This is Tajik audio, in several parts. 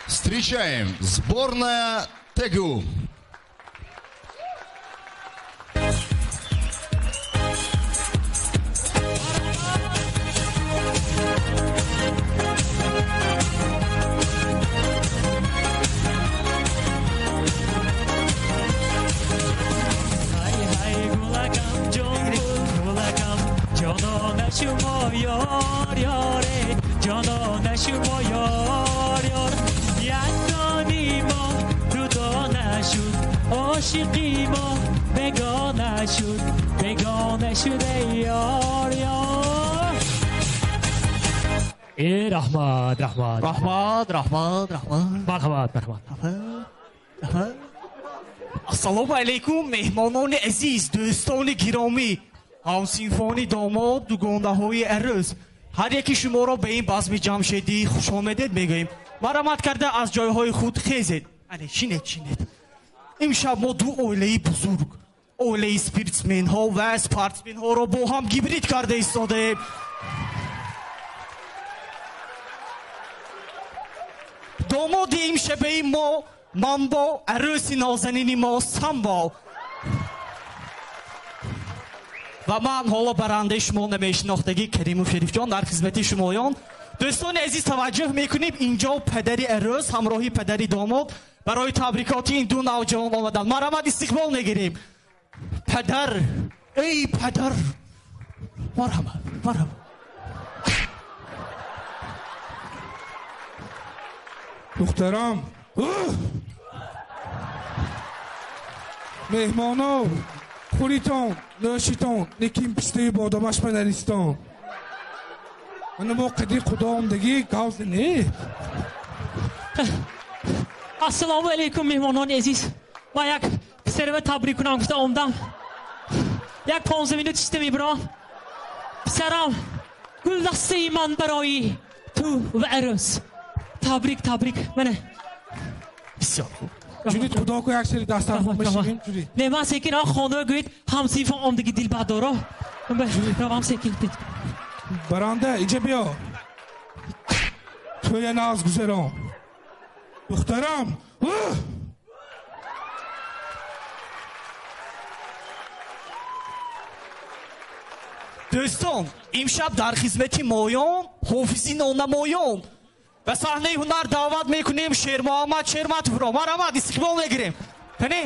Встречаем сборная ТГУ. شما یار یاره جانان شما یار یار یک دانی ما جدا نشد عاشقی ما بگانه شد بگانه شده یار یار ای رحمت رحمت رحمت رحمت رحمت مرحبا مرحبا رحمت. السلام علیکم مهمانان عزیز دوستان گرامی ҳамсинфони домод дугондаҳои арӯз ҳар яки шуморо ба ин базми ҷамшедӣ хушомедед мегӯем. Марҳамат карда аз ҷойҳои худ хезед. Але шинед, шинед. Имшаб мо ду оилаи бузург, оилаи спиртсменҳо ва спортсменҳоро бо ҳам гибрид карда истодаем. Домоди имшабаи мо Мамбо, арӯси нозанини мо Самбо. Ва ман ҳоло барандаи шумо намешинохтагӣ Каримов Шерифҷон дар хизмати шумоён. Дӯстони азиз, таваҷҷӯҳ мекунем, инҷо падари арӯс ҳамроҳи падари домод барои табрикоти ин ду навҷавон омаданд. Марҳамат, истиқбол мегирем. Падар, эй падар, марҳамат, марҳамат. Духтарам, меҳмоно, хӯритон, нӯшитон, лекин пистаи бодомаш ба наристон. Мана мо қадри худо омдагӣ гавз не. Ассалому алайкум меҳмонони азиз. Ман як писарава табрик кунам гуфта омдам. Як 15 минут чиста мебарам. Писарам, гулдастаи ман барои ту ва арӯс. Табрик, табрик. Мана. Бисёр хуб. Ҷунид, худо ку як сери дастархон мешинем, ҷунид. Не, ман секин а хонава гӯед ҳамсинфон омдагӣ дилбардоро. Равам секин. Баранда, инҷа биё. Тӯя нағз гузарон. Духтарам, дӯстон, имшаб дар хизмати моён ҳофизи нонамоён ба саҳнаи ҳунар даъват мекунем Шермуҳаммад Шерматовро. Марҳамат, истиқбол мегирем. Кани?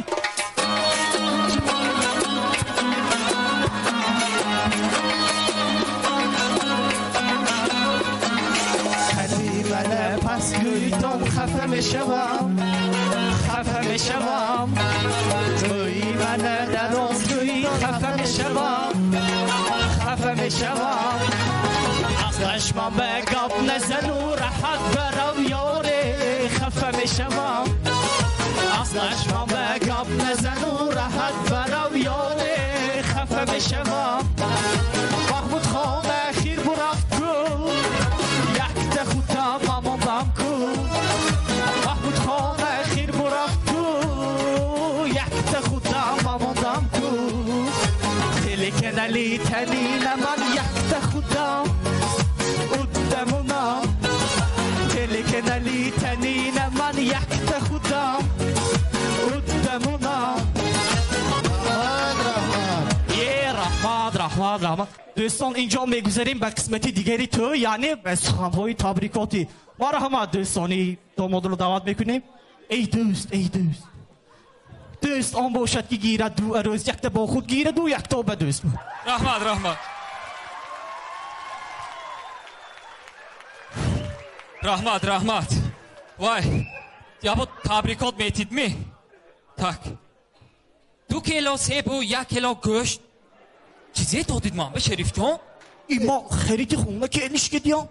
Мана пасгӯйтон хафа мешавам, хафа мешавам. Тӯи мана дарозгӯй хафа мешавам, хафа мешавам. Аслаш ман ба гап назану раҳат барав ёре хафа мешавам. Аслаш ман ба гап назану раҳат барав ёре хафа мешавам. Маҳмуд хон ахир бурафт ку, якта худам мамондам ку. Маҳмуд хон ахир бурафт ку, якта худам мамондам ку. Телеканали танина ман якта худам уддамонам. Телеканали танина ман якта худам уддамонам. Раҳмат, раҳмат, раҳмат. Дӯстон, инҷо мегузарем ба қисмати дигари тӯй, яъне ба суханҳои табрикотӣ. Марҳамат, дӯстони домодро даъват мекунем. Эй дӯст, эй дӯст. Дӯст он бошад ки гирад ду арӯз, якта бо худ гираду якто ба дӯст. Раҳмат, раҳмат. Раҳмат, раҳмат. Вай, ябо табрикот метидми? Так. 2 кило себу 1 кило гӯшт. Чизе додид ман ба Шерифҷон? И ма хариди хона келиш кедиям.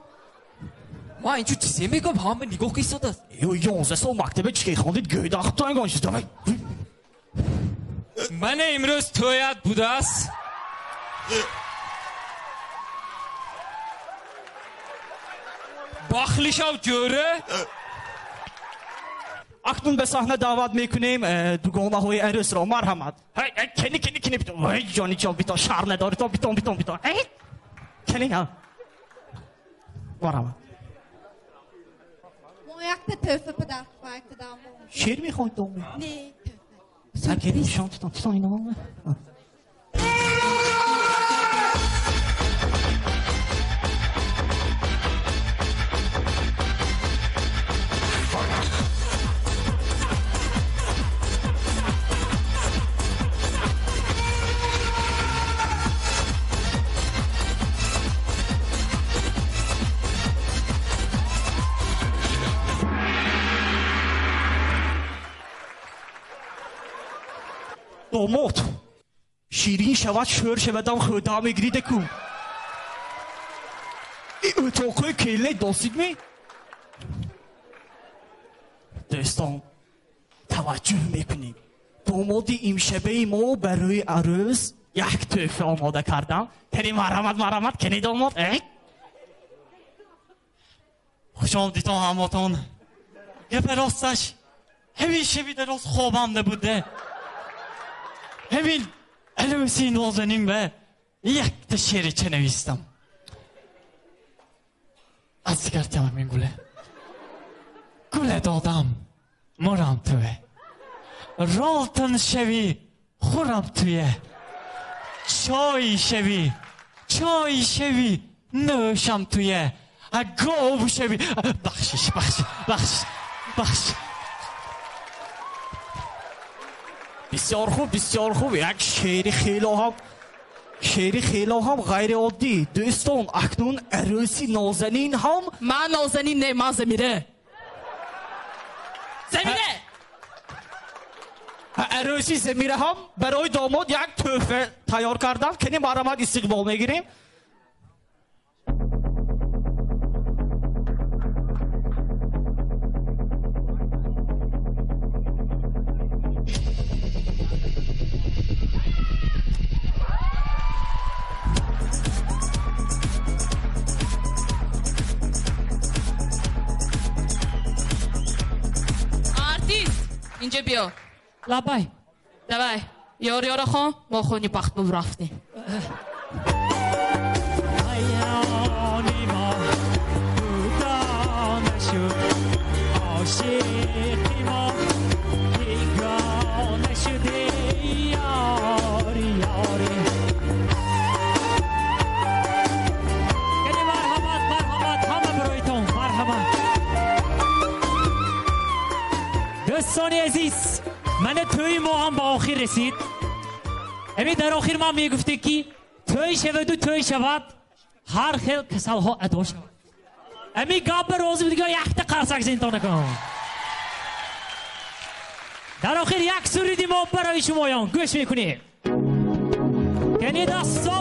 Ман инчу чизе мегӯям, ҳама нигоҳ кистодааст. Ё 11 сол мактаба чӣ хондид, гӯйдахтангон чиз давай. Мана имрӯз тӯят будааст. Бахлишав ҷӯра. Акнун ба саҳна даъват мекунем дугонаҳои арӯсро. Марҳамат. Кени, кени, кени, битон. Вай, ҷони ҷон, битон, шаҳр надори, битон, битон, битон, битон. Кени, ҳа. Марҳамат. Мо якта тӯҳфа падар Шеър мехоҳед домед? Не. Нишон тутон, тутон ино. Домод ширин шавад, шӯр шавадам, хӯда мегиридаку. Утоқҳои келне досидми? Дӯстон, таваҷҷӯҳ мекунем. Домоди имшабаи мо барои арӯс як тӯҳфа омода кардам. Кани марҳамат, марҳамат, кани домод. Хуш омадитон ҳамотон. Гапа росташ, ҳамин шаби дароз хобам набуде. Ҳамин арӯси нозанин ба якта шеърича навистам. Аз дигар ҳамин гуле. Гуле додам, мурам туе. Ролтон шавӣ, хӯрам туе. Чой шавӣ, чой шавӣ, нӯшам туе. Гов шавӣ. Бахшиш, бахшиш, бахшиш, бахшиш. Бисёр хуб, бисёр хуб. Як шеъри хело ҳам, шеъри хело ҳам ғайриоддӣ. Дӯстон, акнун арӯси нозанин ҳам. Ман нозанин не, ман Замира. Замира! Арӯси Замира ҳам барои домод як тӯҳфа тайёр кардам. Кани марҳамат, истиқбол мегирем. Инҷа биё. Лабай. Давай. Ёр ёра хон, мо хони бахт бу рафтем. Аёни мо дудона шуд, ошиқи мо бегона шуд, ёри ёри. Яъне марҳамат, марҳамат, ҳама бароитон, марҳамат. Дӯстони азиз, мана тӯи мо ҳам ба охир расид. Ҳамин дар охир ман мегуфтем, ки тӯй шаваду тӯй шавад, ҳар хел касалҳо адо шавад. Ҳамин гап ба розӣ будига якта қарсак зинтона кун. Дар охир як суруди мо барои шумоён гӯш мекунем. Кани дастсо.